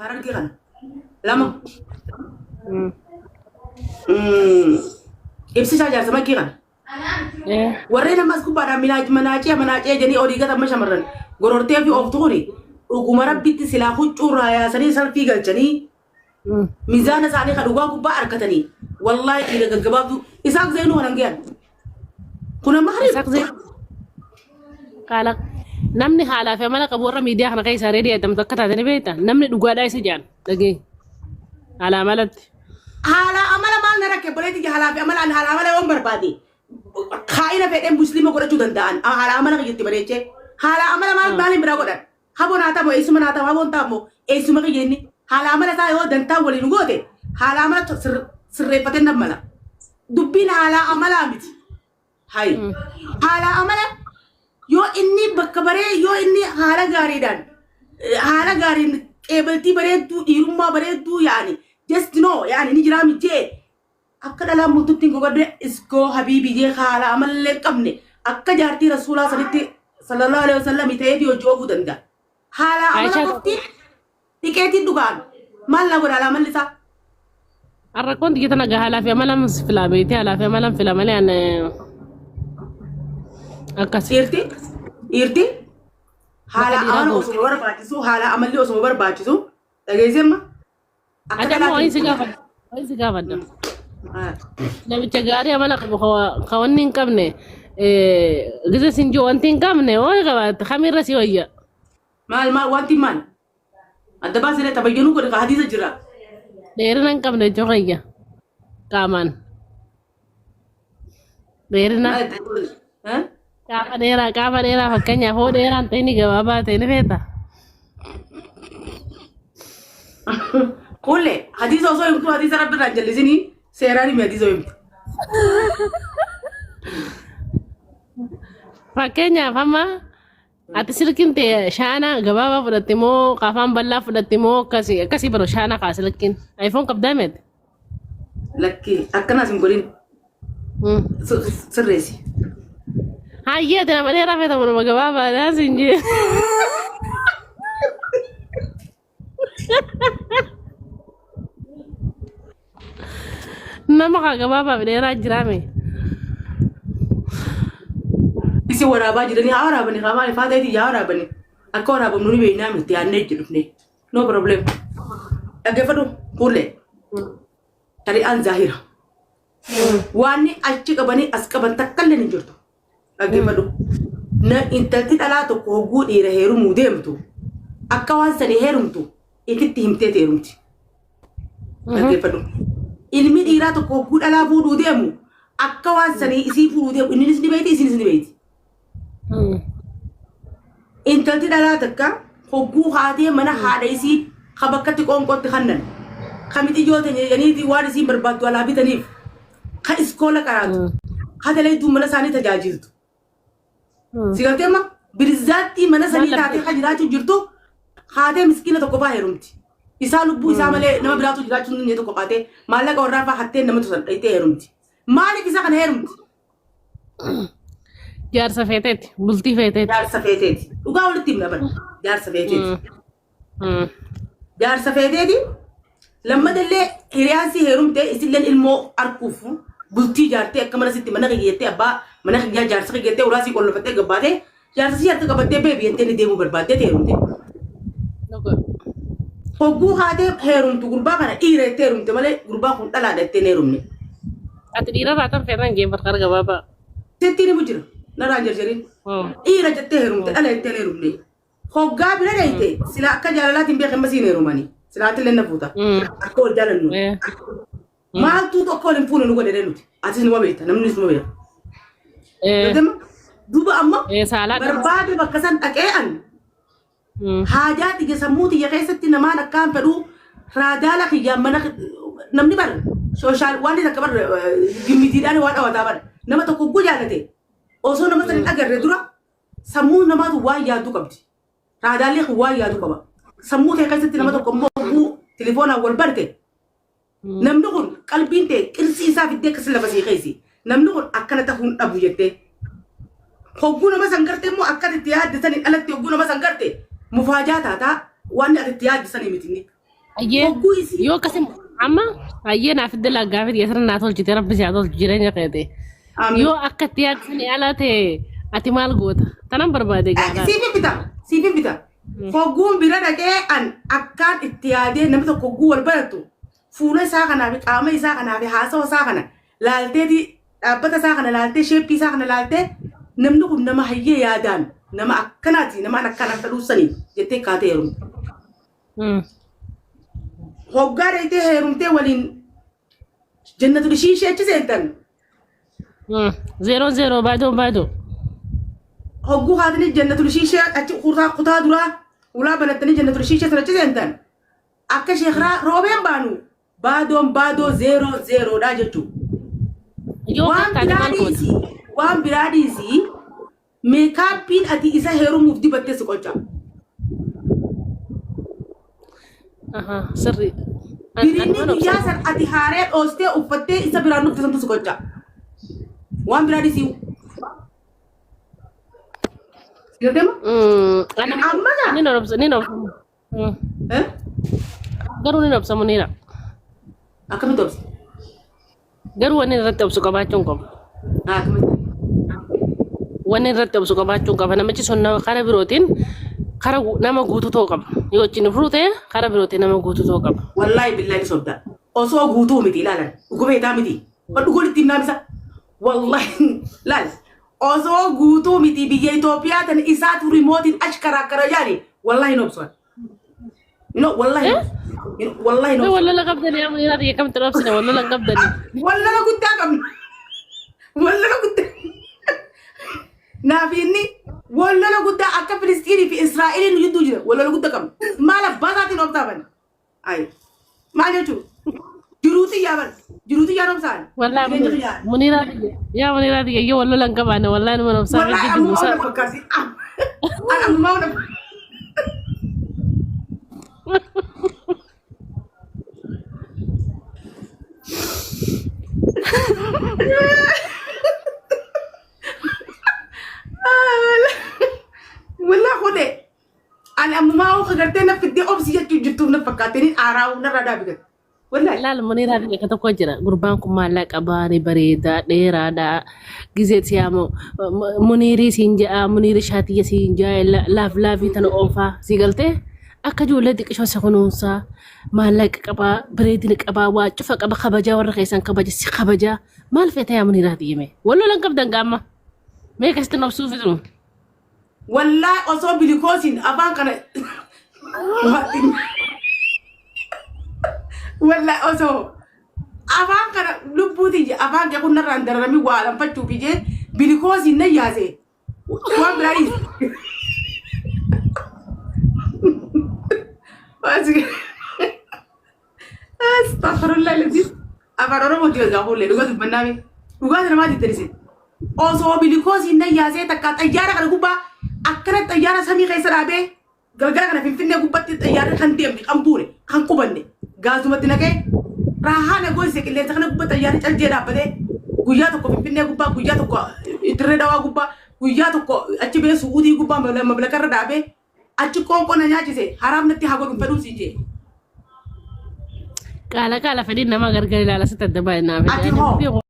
Harargee kana. Lama. Ibsishaa jaarsa makkii kana. Warreen ammas gubbaadhaan manaacee manaacee jedhanii olii gata amma shamarran gorortee fi ooftu kuni dhuguma rabbitti silaa huccuu irraa yaasanii salfii galchanii mizaana isaanii kan dhugaa gubbaa argatanii wallaahi dhiira gaggabaabduu isaaq zeenuu kanan gahan kun amma harif Isaaq Zeenuu. Haala namni haalaa fi amala qabu warra miidiyaa kana keessaa reedii jedhamtu akka taate ni beekta. Namni dhugaadhaa isa jaan dhagee. Haala amalatti. Haala amala maal na rakke boleetti haalaa fi amala haala amala yoon barbaade kaa'ina fedheen musliima godhachuu danda'an haala amala kiyyatti bareechee haala amala maal maaliin biraa godhan haboo naa ta'u eessuma naa ta'u haboon ta'u eessuma kiyya inni haala amala isaa yoo dantaa waliin goote haala amala sirreeffatee nan mala dubbiin haala amalaa miti. Hay. Haala amala yoo inni bakka baree yoo inni haala gaariidhaan haala gaariin qeebaltii bareedduu dhiirummaa bareedduu yaani just no yaani ni jiraa mijjee akka dhalaan bultutti hin gogadde iskoo habiibi jee haala amallee hin qabne akka jaartii rasuulaa sanitti sallallahu alaihi wasallam ta'ee fi hojii oofuu danda'a. Haala amala Aishaa qofti dhiqeetiin dhugaan maal na godha haala amalli isaa? Rakkoon tiyya tana gaa haalaa fi amalan filaa beektee haalaa fi amalan fila malee an akkas. Dhiirti dhiirti haala Bakka dhiiraa amala goote. osuma barbaachisu haala amalli osuma barbaachisu dhageessee amma akka Ati ammoo dhalaatiin wayin si gaafadha. Wayin si gaafadha. Namicha gaarii amala qabu ka wanni hin qabne gisa sin jiru wanti hin qabne waan qabaatte kamirra si wayya. Maal maal wanti maal adda baasee tabayyanuu godhe ka hadiisa jira. Dheerina hin qabne jechuu kiyya qaamaan. Dheerina qaama dheeraa fakkeenyaaf hoo dheeraan ta'e ni gabaabaa ta'e ni feeta. Kulle hadiisa osoo himtu hadiisa rabbi irraa hin jallisinii seeraan himi hadiisa himtu. Fakkeenyaaf amma ati silkiin ta'e shaana gabaabaa fudhatte moo afaan bal'aa fudhatte moo akkasii akkasii baroo shaana kaa silkiin iPhone qabdaa miti. Lakki akkanaas hin godhin sirreessi. Hayyee ati nama dheeraa feeta moo nama gabaabaadhaa siin jee. Nama kaa gabaabaa fi dheeraa jiraame. Isin waraabaa jiranii haa waraabanii haa maaliif haa ta'eeti yaa waraabanii akka waraabamnu ni beeknaa miti yaadnee itti dhufne. No problem. Dhaggeeffadhu kuullee shari'aan zaahira. Waanni achi qabanii as qaban takka illee hin jirtu. Dhaggeeffadhu. Na intalti dhalaa tokko hogguu dhiira heerumuu deemtu akka waan sanii heerumtu ifitti himtee heerumti. Dhaggeeffadhu. Ilmi dhiiraa tokko hogguu dhalaa fuudhuu deemu akka waan sanii isii fuudhuu deemu inninis ni beekti isinis ni beekti. Intalti dhalaa takka hogguu haatee mana haadha isii ka bakkatti qoonqootti kannan ka mixiyyoo teenya jedhaniiti waan isiin barbaaddu alaa bitaniif ka iskoola qaraatu ka dalayduu mana isaanii tajaajiltu. Si galtee amma birzaattii mana sanii taatee ka jiraachuu jirtu haatee miskiina tokko faa heerumti. Isaa lubbuu isaa malee nama biraatu jiraachuu hin dandeenye tokko kaatee maallaqa warraa faa hattee nama tusan dhayitee heerumti. Maaliif isa kana heerumti? Jaarsa feeteeti. Bultii feeteeti. Jaarsa feeteeti. Dhugaa walitti himna bara. Jaarsa feeteeti. Jaarsa feeteeti. Lammadallee hiriyaan si heerumte isilleen ilmoo arkuuf bultii jaartee akka mana sitti mana kiyya jettee abbaa mana kiyyaa jaarsa kiyya jettee ulaa sii qollofattee gabbaatee jaarsa sii harka qabattee beebi jettee ni deemuu barbaaddee heerumte. Hogguu haatee heerumtu gurbaa kana dhiira jettee heerumte malee gurbaa kun dhalaadha jettee hin heerumne. Ati dhiira taatan feetan jee barqar gabaabaa. Sittiin himu jira. Narraa hin jarjarin. Dhiira jettee heerumte dhala jettee hin heerumne. Hoggaa bira dheeyte sila akka jaalalaatiin beekan masiin heerumani. Sila atillee na fuuta. Akka wal jaalannu. Maaltu tokko wal hin fuune nu godhe nuti. Atis numa beekta namnis numa beeka. Gadama duuba amma Saalaa barbaade bakka san dhaqee an haajaa tiyya sammuu tiyya keessatti namaan akkaan fedhuu raadaala kiyyaan mana namni bar sooshaal waan takka bar gimmitiidhaan waan dhawataa bar nama tokko hogguu jaalate osoo nama san hin agarre dura Sammuun namaatu waan yaaddu qabdi. Raadaallee kun waan yaadu qaba. Sammuu tee keessatti nama tokko immoo hogguu telefoonaan wal barte namni kun qalbiin tee qirsii isaa fiddee akkas lafa sii keessa. Namni kun akkana ta'uu hin dhabu jettee. Hogguu nama san garte immoo akka ati itti yaadde saniin alatti hogguu nama san garte mufaajaa taataa waan ati itti yaadde sanii miti inni. Ayyee Hogguu isii yoo akkasim amma ayyee naaf iddoo laggaafii dhiyeessana naa tolchite rabbi si haa tolchu jireenya keete. Amiin. Yoo akka itti yaadsanii ala ta'e ati maal goota? Tanan barbaade gaafaa. Siifin bita. Siifin bita. Hogguun bira dhaqee an akkaan itti yaadee namni tokko hogguu wal baratu fuula isaa kanaa fi qaama isaa kanaa fi haasawa isaa kana laalteeti dhaabbata isaa kana laaltee shape isaa kana laaltee namni kun nama hayyee yaadaan nama akkanaati nama an akkaan akka dhuusanii jettee kaatee heerumte. Hoggaa dheeytee heerumtee waliin jannatu ishii ishee achi seentan. Zeeroon zeeroo baadoo baadoo. Hogguu haatanii jannatu ishii ishee achi kutaa duraa ulaa banattanii jannatu ishii ishee sana achi seentan. Akka sheekraa roobeen baanu baadoon baadoo zeeroo zeeroodha jechuudha. Yoo Waan taate biraa maal goota? dhiisii waan biraa dhiisii makeupiin ati isa heerumuuf dibattee si qolcha. Sirri. Biriinni guyyaa san ati haaree dhoostee uffattee isa biraan dhufte santu si qolcha. Waan biraa dhiisii. Sigartee moo? Amma gaa? Ni obsa ni obsa. Eh? Garuu ni obsa Muniira. Akkamitti obsa? Garuu wanni irratti obsu qabaachuun qabu. Akkamitti? Wanni irratti obsu qabaachuun qaba. Namichi sun nama kara birootiin kara nama guutuu ta'uu qaba. Yoo wajjin furuu ta'e kara birootiin nama guutuu ta'uu qaba. Wallaahi billaahi ni sobda. Osoo guutuu miti ilaalan. Dhugumeetaa miti. Dhugoon ittiin naamisa. Wallaahi laal. Osoo guutuu miti biyya Itoophiyaa tan isaatu rimootiin ashkara yaani wallaahi hin obsuan. No wallaahi hin obsu. Wallaahi hin obsu. Wallala qabdanii amma Muniiraa ta'e akkamitti dhoobsine wallala hin qabdanii. Wallala guddaa qabna. Wallala guddaa. Naaf inni wallala guddaa akka Filistiinii fi Israa'eliin nu jidduu jira. Wallala guddaa qabna. Maal abbaa isaatiin obsaa bana? Ayi. Maal jechuun? Jiruu xiyyaa bana. Jiruu xiyyaan obsaan. Wallaahi Jireenya xiyyaa. Muniiraa yaa Muniiraa ta'e yoo wallala hin qabaanne wallaahi numa obsaa Wallaahi rabbi ammumaa jiru ona fakkaati. Ammumaa ona. Wallaahi kudhe. Ani ammumaa oo gartee na fiddee obsi jechuu jirtuuf na fakkaatee aaraa narraa dhaabi Wallaahi. Laal Muniiraa ta'e akka tokko jira. Gurbaan kun maallaqa qabaa ni bareeda dheeraadha. Gizee siyaamu Muniirii siin ja'a Muniirii shaatiyya siin ja'a laaf laafii tana oofaa si galtee akka ijoollee xiqqishoo si kunuunsaa maallaqa qabaa bareedina qabaa waa cufa qaba kabajaa warra keessan kabaja si kabajaa maal feeta yaa Muniiraa ta'e wallolan qabdan gaamma mee akkasitti nobsuu fidu. Wallaahi osoo bilikoosiin afaan kana wallaahi osoo afaan kana lubbuuti afaan kee kun narraan dararamii waa alanfachuuf ijee bilikoosiin na yaase waan biraa dhiise. Astaghfirullah laziim. Afaan Oromooti egaa fuullee dhugaa dubbannaa mee dhugaa sana maal jettan isin? Osoo bilikoosiin na yaasee takka xayyaara kana gubbaa akkana xayyaara samii keessa dhaabee galgala kana Finfinnee gubbatti xayyaarri kan deemne kan buune kan qubanne gaazumatti naqee raahaa na goosise qilleensa kana gubbaa xayyaarri caljee dhaabbatee guyyaa tokko Finfinnee gubbaa guyyaa tokko Dirree Dawaa gubbaa guyyaa tokko achi bee Su'uudii gubbaa mamlakarra dhaabee achi qoonqoo na nyaachise haraam natti haa godhu fedhuun siin jee. Qaala qaala fedhiin nama gargar ilaala sitti adda baay'ee naaf. Ati hoo?